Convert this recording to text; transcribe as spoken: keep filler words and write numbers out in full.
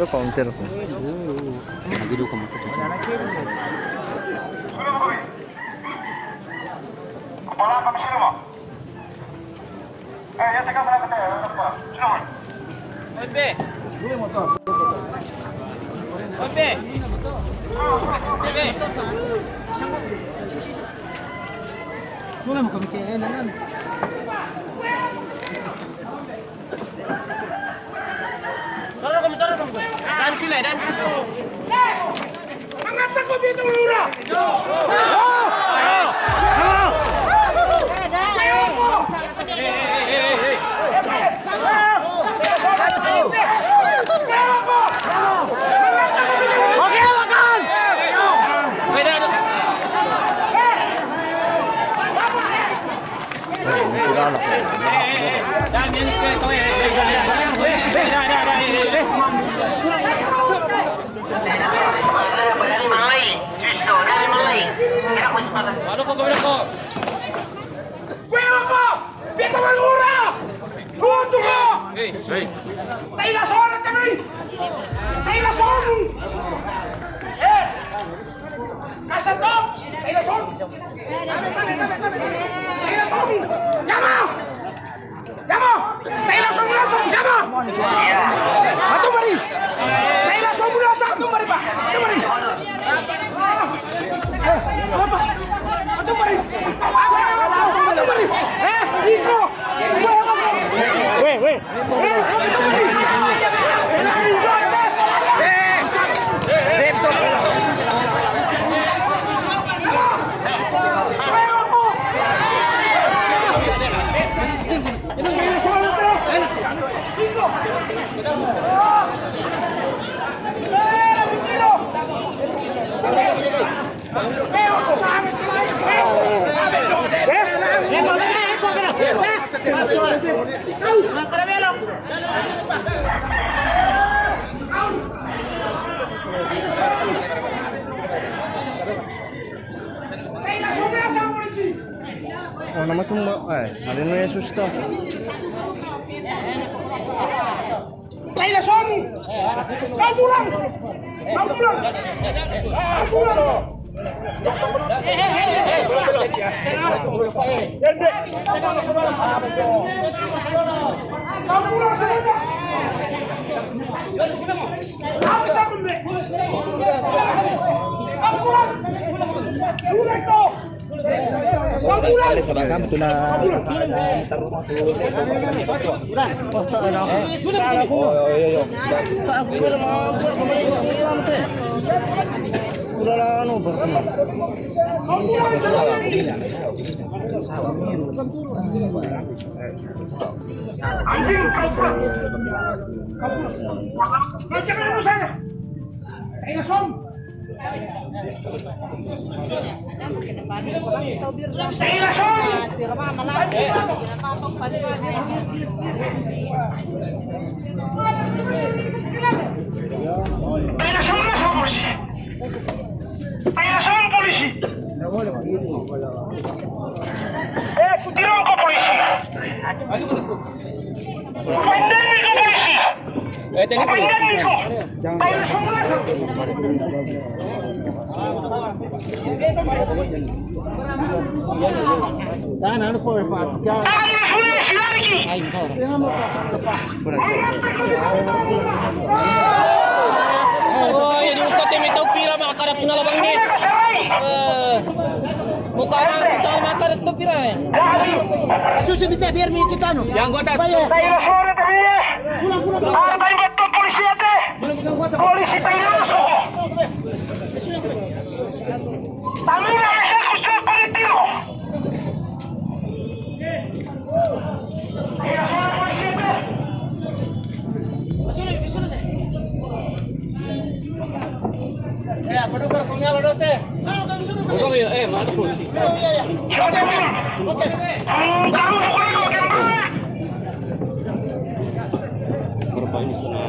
Counter ko. Lagi dua kamu. Sula mo kami kaya, eh, nanan. Tara kami, tara kami. Daan sila, daan sila. Mangata ko dito, Lura! Okay, hawakan! Kuewa ko! Pita malura! Luto ko! Taila sona kami! Taila sona! Eh! Kasato! Taila sona! Taila sona! Yama! Yama! Taila sona, sona! Yama! Atu mari! Taila sona, sona! Atu mari, pa! Atu mari! Atu mari! Atu mari! Eh, iko! Weh, weh. Oh, nama tumba, eh, ada nu Yesus to. Taila sona! Kau pulang! Kau pulang! Kau pulang! Kau pulang sebentar! Kau pulang! Sudah kau! Kale sa bakam tu na, na taruh tu. Oh, iya, iya. Udah lah, anu, berteman. Anjing, kau pulang. Kau pulang. Jangan anu saya. Ayo, Som. Taila sona, polisi. Taila sona, polisi. Eh, ku tiro ko polisi. Ku paindani ko polisi. Eh, tadi polisi. Ku paindani ko. Taila sona, Tahan, ano po, Pak? Taila sona, polisi lagi. Oh, iya, diukat ya, mitau pira, makakarat na labang ni. Eh, mukha na, mukha na, makakarat to pira, eh. Susu bita, biar mi kita, no. Yang gua tak. Bayar. Taila sona, tabi. Pulang, pulang, pulang. Taila sona, polisi ate. Polisi Taila sona. Tamina, me sa kusur politiko. Eh, apa dukar kong yalo dote? Bukan ya, eh, maaf. Iya, iya. Oke, oke. Oke. Berapa ini sana?